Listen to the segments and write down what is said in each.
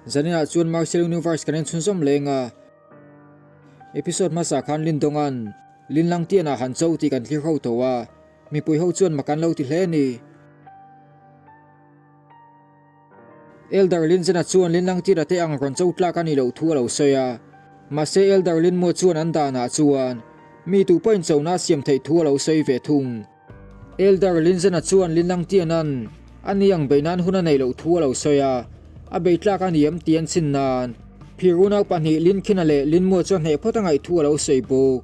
Zaninah chuan Martial Universe kan en chhunzawm leng a. Episode hmasa khan Lindonga'n Linlangtianah han cho tih kan thlir ho tawh a, mipui ho chuan mak an lo ti hle a ni. Elder Linzena chuan Linlangtiana te ang rawn cho tlak a nih loh thu a lo sawi a, mahse Elder Linmua chuan an danah chuan mi tu pawhin chona a siam theih thu a lo sawi ve thung. Elder Linzena chuan Linlangtiana'n a ni ang bei nan hun a neih loh thu a lo sawi a, a bei tlak a ni em tih an chhin nan phir unau pahnih Linkhina leh Linmua chu a hneh phawt a ngaih thu a lo sawi bawk.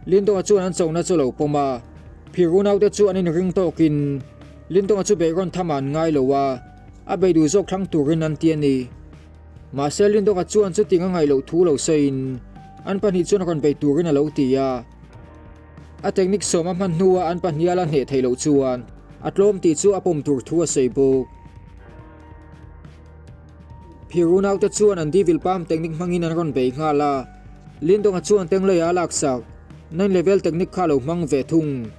Lindonga chuan an chona chu a lo pawm a, phir unaute chu an inring tawkin Lindonga chu beihrawn tham ah an ngai lo a, a bei duh zawk thlang turin an ti a ni. Mahse Lindonga chuan chuting a ngaih loh thu lo sawiin an pahnih chuan rawn bei turin a lo ti a. A technique sawm a hman hnua an pahnih a la hneh theih loh chuan a tlawm tih chu a pawm tur thu a sawi bawk. Phir unaute chuan an Devil Palm technique hmangin an rawn bei nghal a, Lindonga chuan Tengleia a laksak nine level technique kha a lo hmang ve thung.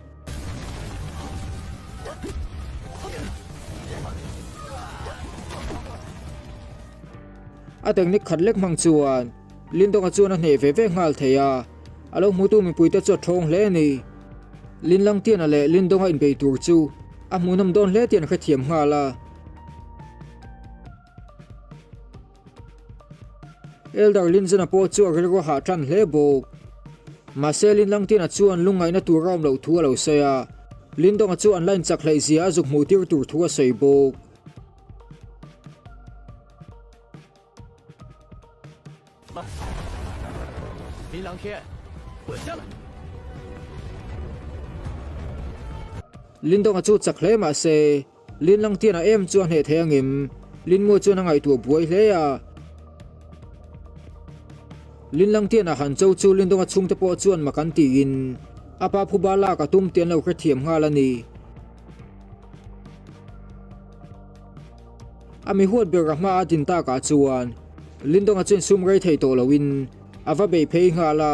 A technique khat lek hmang chuan Lindonga chuan a hneh ve ve nghal thei a, a lo hmutu mipuite chu a thawng hle a ni. Linlangtiana leh Lindonga inbei tur chu a hmuhnawm dawn hle tih an hrethiam nghal a. Elder Linzena pawh chu a rilru hah tan hle bawk. Mahse Linlangtiana chuan lungngaihna tur a awm loh thu a lo sawi a, Lindonga chu an line chak hleih zia a zuk hmuh tir tur thu a sawi bawk. Lindonga chu chak hle mahse Linlangtiana em chu a hneh thei angem? Linmu chuan a ngaihtuah buai hle a. Linlangtiana han cho chu Lindonga chhungte pawh chuan mak an tiin a pa phuba lak a tum tih an lo hrethiam nghal a ni. A mi huat ber a hma a din takah chuan Lindonga chuan sum rei thei tawh loin a va bei phei nghal a.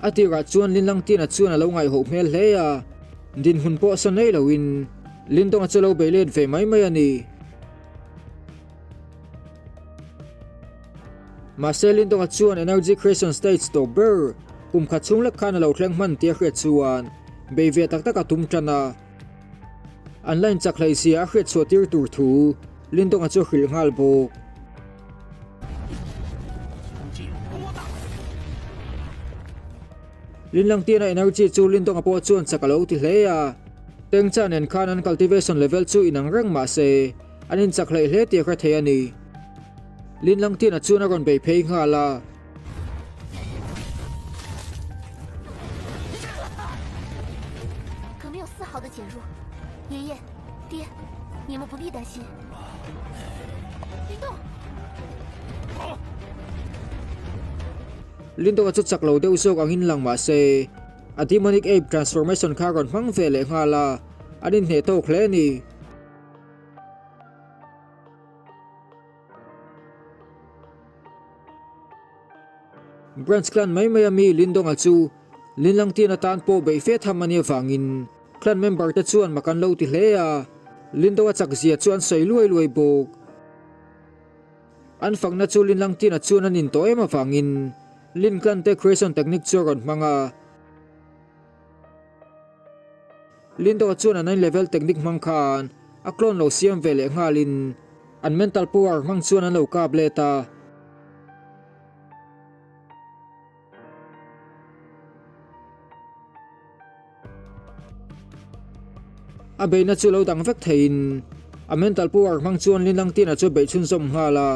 A tirah chuan Linlangtina chuan a lo ngaihawh hmel hle a, dinhmun pawh sawn nei loin Lindonga chu a lo bei let ve mai mai a ni. Mahse Lindonga chuan Energy Creation Stage tawp ber kum khat chhung lek khan a lo thleng hman tih a hriat chuan bei ve tak tak a tum tan a. An la inchak hleih zia a hriat chhuah tir tur thu Lindonga chu a hrilh nghal bawk. Linlangtiana energy chu Lindonga pawh chuan chak a lo ti hle a. Tengcha nen khan an cultivation level chu inang reng mah se an inchak hleih hle tih a hre thei a ni. Linlangtiana chuan a rawn bei phei nghal a. Lindong-a chu chak lo deuh zawk angin lang mah se, a Demonic Ape transformation kha a rawn hmang ve leh nghal a, an inhneh tawk hle a ni. Branch clan mai mai a mi Lindonga chu Linlangtian atan pawh beih fe tham a nih avangin clan member te chuan mak an lo ti hle a, Lindonga chak zia chu an sawi luai luai bawk. An fakna chu Linlangtiana chuan a nin tawh em avangin Lin clan te creation technique chu a rawn hmang a. Lindonga chuan a nine level technique hmang khan a clone lo siam ve leh nghalin an mental power hmang chuan an lo kap let a. A beihna chu lo dang vek theiin a mental power hmang chuan Linlangtina chu beih chhunzawm nghal a.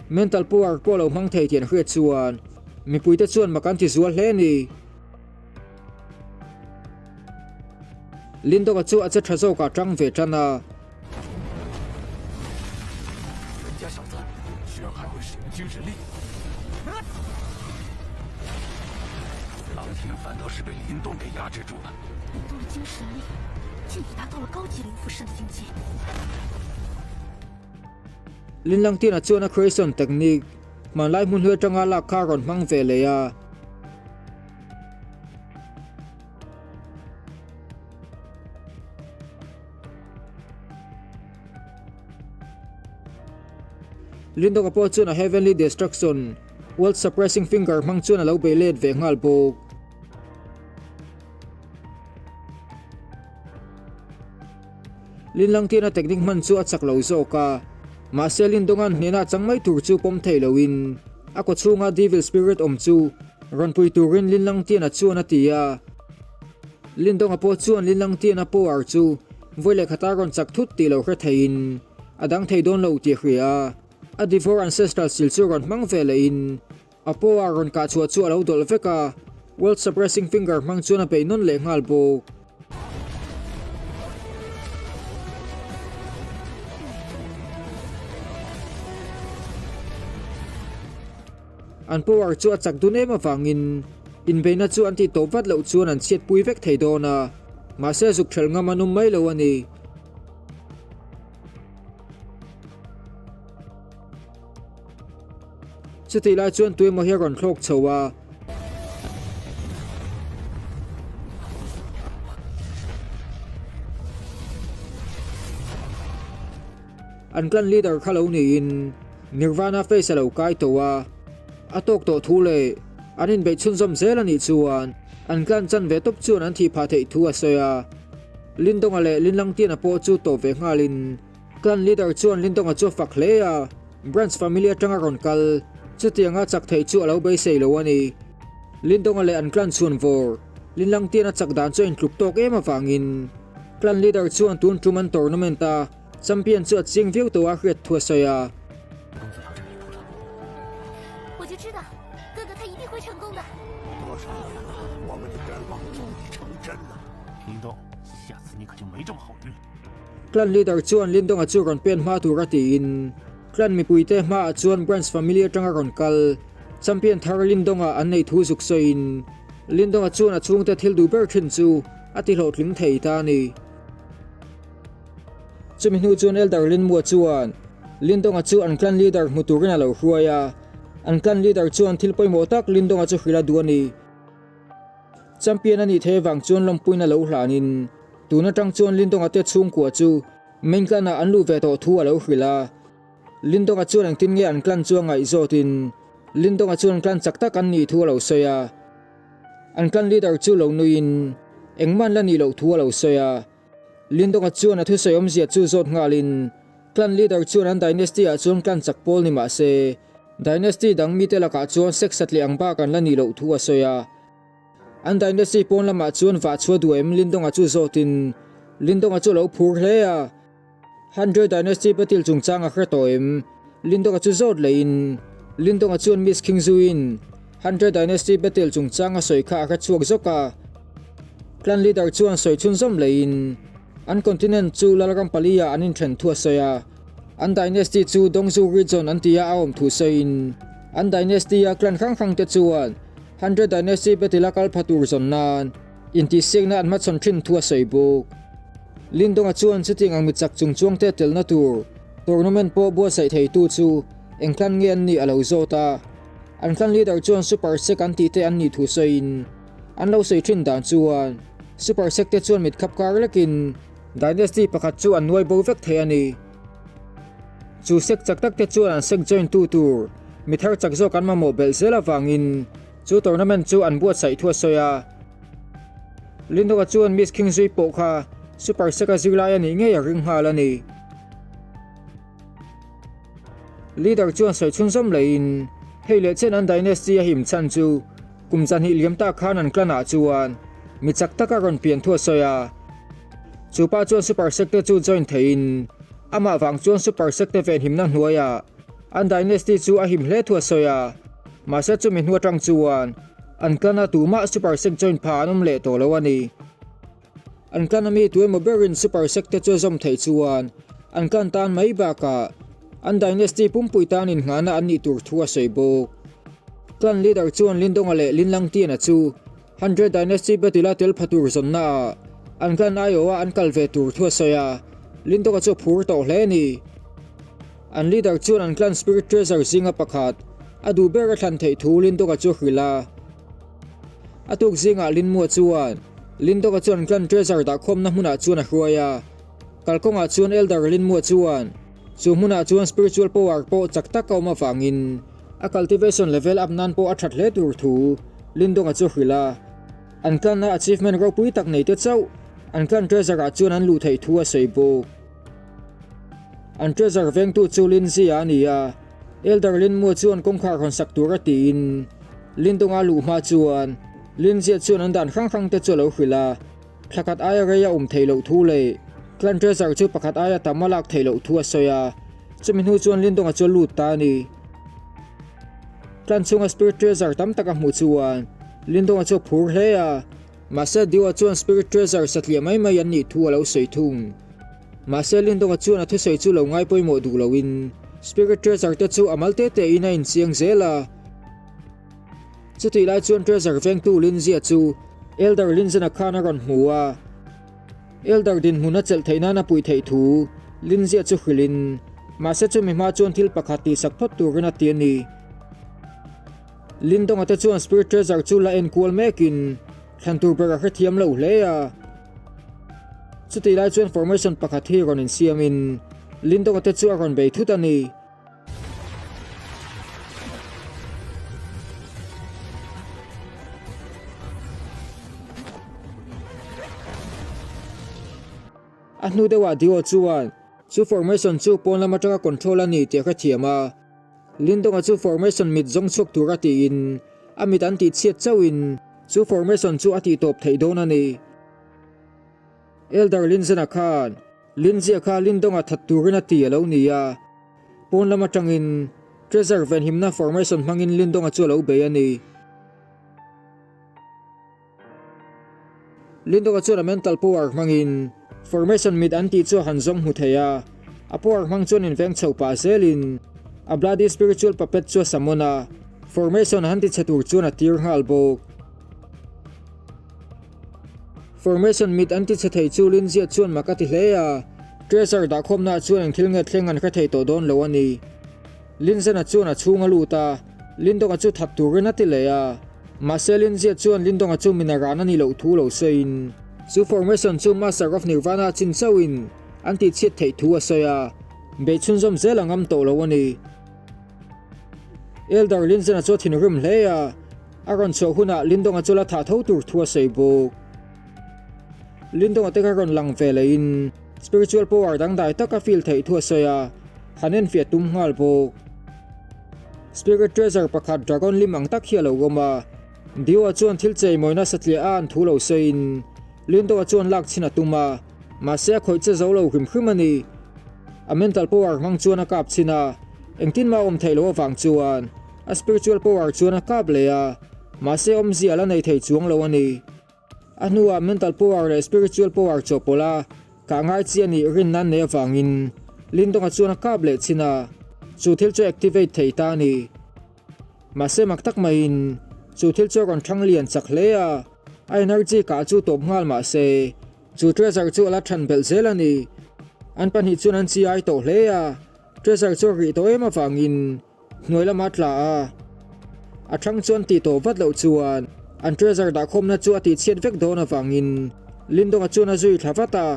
Mental power pawh lo hmang thei tih an hriat chuan mipuite chuan mak an ti zual hle a ni. Lindonga chu a che tha zawkah tang ve tan a. Linlangtina chuan a creation technique hmanlai hmun hlui atanga lak kha a rawn hmang ve leh a. Lindonga pawh chuan a Heavenly Destruction, World Suppressing Finger hmang chuan a lo bei let ve nghal bawk. Linlangtiana technique hman chu a chak lo zawk a, mahse Lindonga'n hnena chang mai tur chu pawm thei loin a kawchhunga Devil Spirit awm chu rawn pui turin Linlangtiana chuan a ti a. Lindonga pawh chuan Linlangtiana power chu vawi leh khata rawn chak thut tih lo hre theiin a dang thei dawn lo tih a hria a, a Devour Ancestral Seal chu rawn hmang ve lehin A power rawn kah chhuah chu a lo dawlh vek a, World Suppressing Finger hmang chuan a bei nawn leh nghal bawk. An power chu a chak dun em avangin inbeihna chu an tih tawp vat loh chuan an chhiatpui vek thei dawn a, mahse zuk ṭhelh ngam an awm mai lo a ni. Chutih lai chuan tuemaw hi a rawn thlawk chho a. An clan leader kha lo niin Nirvana face a lo kai tawh a, a tawk tawh thu leh an inbeih chhunzawm zel a nih chuan an clan chan ve tawp chuan an thih phah theih thu a sawi a. Lindonga leh Linlangtiana pawh chu tawp ve nghalin Clan leader chuan Lindonga chu a fak hle a. Branch family atanga rawn kal, chutianga chak theih chu a lo beisei lo a ni. Lindonga leh an clan chhuan vawr, Linlangtian a chak dan chu a intluk tawk em avangin clan leader chuan tun tum an tournament a champion chu a chiang viau tawh a hriat thu a sawi a. Clan leader chuan Lindonga chu rawn pen hma tur a tiin clan mipuite hmaah chuan Branch family atanga rawn kal champion thar Lindonga an neih thu zuk sawiin Lindonga chuan a chhungte thil duh ber thin chu a ti hlawhtling thei ta a ni. Chumi hnu chuan Elder Linmua chuan Lindonga chu an clan leader hmu turin a lo hruai a, an clan leader chuan thil pawimawh tak Lindonga chu hrilh a duh a ni. Champion a nih theih avang chuan lawmpuina lo hlanin tun atang chuan Lindonga te chhungkua chu main clan ah an luh ve tawh thu a lo hrilh a. Lindonga chuan engtin nge an clan chu a ngaih zawtin Lindonga chuan clan chak tak an nih thu a lo sawi a. An clan leader chu lo nuiin engmah an la nih loh thu a lo sawi a. Lindonga chuan a thusawi awmzia chu zawt nghalin clan leader chuan an dynasty ah chuan clan chak pawl ni mah se dynasty dang mite lakah chuan sex satliah ang bak an la nih loh thu a sawi a. An dynasty pawn lamah chuan vah chhuah duh em Lindonga chu zawtin Lindonga chu a lo phur hle a. Hundred Dynasty Battle chungchang a hre tawh em? Lindonga chu zawt lehin Lindonga chuan Miss Khingzuiin Hundred Dynasty Battle chungchang a sawi kha a hre chhuak zawk a. Clan leader chuan sawi chhunzawm lehin an continent chu Lalram pali ah an inthen thu a sawi a, an dynasty chu Dongzhu region an tia a awm thu sawiin an dynasty a clan hrang hrang te chuan Hundred Dynasty Battle a kal pha tur zawn nan intihsiakna an hmachhawn thin thu a sawi bawk. Lindonga chuan chutiang ang mi chak chung chuang te telna tur tournament pawh buatsaih theitu chu eng clan nge an nih a lo zawt a, an clan leader chuan Super Sek an tih te an nih thu sawiin An lo sawi thin dan chuan Super Sek te chuan mit khap kar lekin Dynasty pakhat chu an nuai bo vek thei a ni. Chu sek chak tak te chuan an sek join tu tur mi thar chak zawk an mamawh belh zel avangin chu tournament chu an buatsaih thu a sawi a. Lindoga chuan Miss Khingzui pawh kha Super Sek a zirlai a nih ngei a ring nghal a ni. Leader chuan sawi chhunzawm leiin hei leh chen an dynasty a him chhan chu kum zahnih liam tak khan an clan ah chuan mi chak taka rawn pian thu a sawi a. Chu pa chuan Super Sect te chu join theiin amah vang chuan Super Sect te venhimna hnuaiah an dynasty chu a him hle thu a sawi a. Mahse chumi hnu atang chuan an clan a tumah Super Sect join pha an awm leh tawh lo a ni. An clan ami tuemaw berin Super Sect te chu a zawm theih chuan an clan tan mai bakah an dynasty pumpui tan innghahna an nih tur thu a sawi bawk. Clan leader chuan Lindonga leh Linlangtiana chu Hundred Dynasty Battle a tel pha tur zawnna ah an clan aiawha an kal ve tur thu a sawi a, Lindonga chu a phur tawh hle a ni. An leader chuan an clan spirit treasure zinga pakhat a duh ber a thlan theih thu Lindonga chu a hrilh a. A tuk zingah Linmua chuan Lindoga chuan clan treasure dahkhawmna hmunah chuan a hruai a. Kalkawngah chuan Elder Linmua chuan Chu hmunah chuan spiritual power pawh chak tak a awm avangin a cultivation level up nan pawh a that hle tur thu Lindonga chu hrilh a. An clan-a achievement ropui tak nei te chauh an clan treasure-ah chuan an luh theih thu a sawi bawk. An treasure vengtu chu Lindsay-a a ni a, Elder Linmu chuan kawngkhar hawn sak tur a tiin Lindonga luh hma chuan Lindsay-a chuan an dan hrang hrang te chu a lo hrilh a. Thla khat aia rei a awm theih loh thu leh clan treasure chu pakhat aia tam a lak theih loh thu a sawi a, chumi hnu chuan Lindonga chu a lut ta a ni. Clan chhunga spirit treasure tam tak a hmuh chuan Lindonga chu a phur hle a, mahse Diwa chuan spirit treasure satliah mai mai an nih thu a lo sawi thung. Mahse Lindonga chuan a thusawi chu lo ngai pawimawh duh loin spirit treasure te chu a mal te te in a inchiang zel a. Chutih lai chuan Treasure vengtu Linzia chu Elder Linzena khan a rawn hmu a. Elder dinhmun a chelh theih nan a puih theih thu Linzia chu hrilhin, mahse chumi hma chuan thil pakhat tihsak phawt turin a ti a ni. Lindonga te chuan Spirit Treasure chu la enkual mekin thlan tur ber a hrethiam lo hle a. Chutih lai chuan formation pakhat hi rawn insiamin Lindonga te chu a rawn bei thut a ni. A hnu deuhah Dio chuan chu formation chu pawn lam atanga control a ni tih a hrethiam a. Lindonga chu formation mit zawng chhuak tura tiin a mit an tihchhiat chauhin chu formation chu a tihtawp theih dawn a ni. Elder Linzena khan Linzia kha Lindonga that turin a ti a lo ni a, pawn lam atangin Treasure venhimna formation hmangin Lindonga chu a lo bei a ni. Lindonga chuan a mental power hmangin formation mit an tih chu a han zawng hmu thei a, a power hmang chuan inveng chho pah zelin a bloody spiritual puppet chu a summon a, formation han ti chhe tur chuan a tir nghal bawk. Formation mit an ti chhe thei chu Linzia chuan mak a ti hle a, Treasure dahkhawmnaah chuan eng thil nge thleng an hre thei tawh dawn lo a ni. Linzena chuan a chhung a lut a, Lindonga chu that turin a ti leh a, mahse Linzia chuan Lindonga chu min a ran a nih loh thu lo sawiin, chu formation chu Master of Nirvana chin chauhin an tihchhiat theih thu a sawi a, beih chhunzawm zel a ngam tawh lo a ni. Elder Linzena chu a thinrim hle a. A rawn chhuah hunah Lindonga chu la thah tho tur thu a sawi bawk. Lindonga te kha rawn lang ve lehin spiritual power dangdai taka feel theih thu a sawi a, han enfiah tum nghal bawk. Spirit treasure pakhat dragon lim ang tak hi a lo awm a, Dio-a chuan thil cheimawina satliah a an thu lo sawiin Lindonga chuan lak chhin a tum a, mahse a khawih che zo lo hrim hrim a ni. A mental power hmang chuan a kap chhin a, engtin mah a awm theih loh avang chuan A spiritual power chuan a kap leh a, mahse awmzia a la nei thei chuang lo a ni. A hnuah mental power leh spiritual power chawhpawlh a kah ngai chi a nih rinna an neih avangin Lindonga chuan a kap leh chin a, chu thil chu a activate thei ta a ni. Mahse mak tak maiin chu thil chu a rawn thang lian chak hle a, a energy kah chu tawp nghal mahse chu treasure chu a la than belh zel a ni. An pahnih chuan an chi ai tawh hle a, treasure chu a rih tawh em avangin Hnuai lama tla a, a thang chuan tih tawh vat loh chuan an treasure dahkhawmna chu a tihchhiat vek dawn avangin Lindonga chuan a zui thla vat a.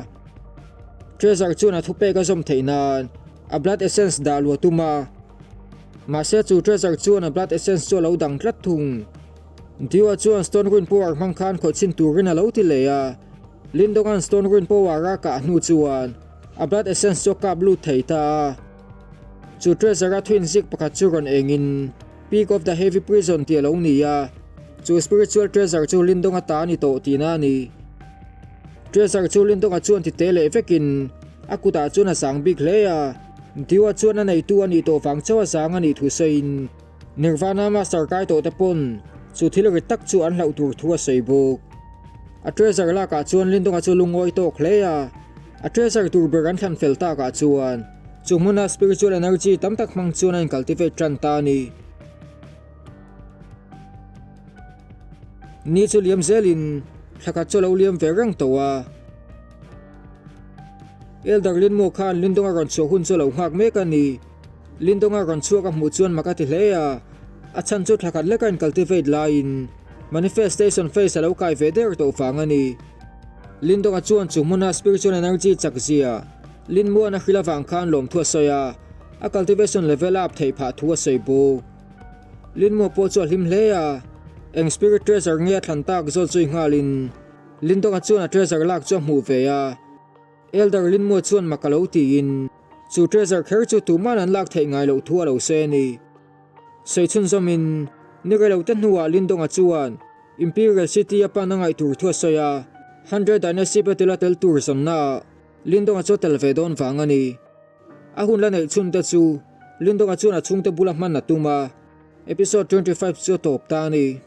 Treasure chuan a thupek a zawm theih nan a blood essence dah luah tum a, mahse chu treasure chuan a blood essence chu a lo dang tlat thung. Dio-a chuan Stone Ruin Power hmang khan khawih chhin turin a lo ti leh a, Lindonga'n Stone Ruin Power a kah hnu chuan a blood essence chu a kap lut thei ta a. Chu treasure a thuin zik pakhat chu rawn engin Peak of the Heavy Prison tih a lo ni a, chu spiritual treasure chu Lindonga ta a ni tawh tihna a ni. Treasure chu Lindonga chuan ti te leh vekin a kutah chuan a zang bik hle a, Diwa chuan a neitu a nih tawh vang chauh a zang a nih thu sawiin Nirvana Master kai tawh te pawn chu thil rit tak chu an hlauh tur thu a sawi bawk. A treasure lakah chuan Lindonga chu lungawi tawk hle a, a treasure tur ber an thlan fel takah chuan chu hmuna spiritual energy tam tak hmang chuan a incultivate tan ta a ni. Ni chu liam zelin thla khat chu a lo liam ve reng tawh a. Elder Linmu khan Lindonga rawn chhuah hun chu a lo nghak mek a ni. Lindonga rawn chhuak a hmuh chuan mak a ti hle a, a chhan chu thla khat leka incultivate laiin manifestation phase a lo kai ve der tawh vang a ni. Lindonga chuan chu hmuna spiritual energy chak zia. Lin Muan a hrilh avang khan lawmthu a sawi a, a cultivation level a up theih phah thu a sawi bawk. Lin Mua pawh chu a hlim hle a, eng spirit treasure nge a thlan tak zawt zui nghalin Lin Donga chuan a treasure lak chu a hmuh ve a. Elder Lin Mua chuan mak a lo tiin chu treasure kher chu tuman an lak theih ngai loh thu a lo sawi a ni. Sawi chhunzawmin ni reilote hnuah Lin Donga chuan Imperial City a pan a ngaih tur thu a sawi a, Hundred Dynasty Battle a tel tur zawnnaah Lindonga chu a tel ve dawn vang a ni. A hun la neih chhun te chu Lindonga chuan a chhungte bula hman a tum a, Episode 25 chu a tawp ta a ni.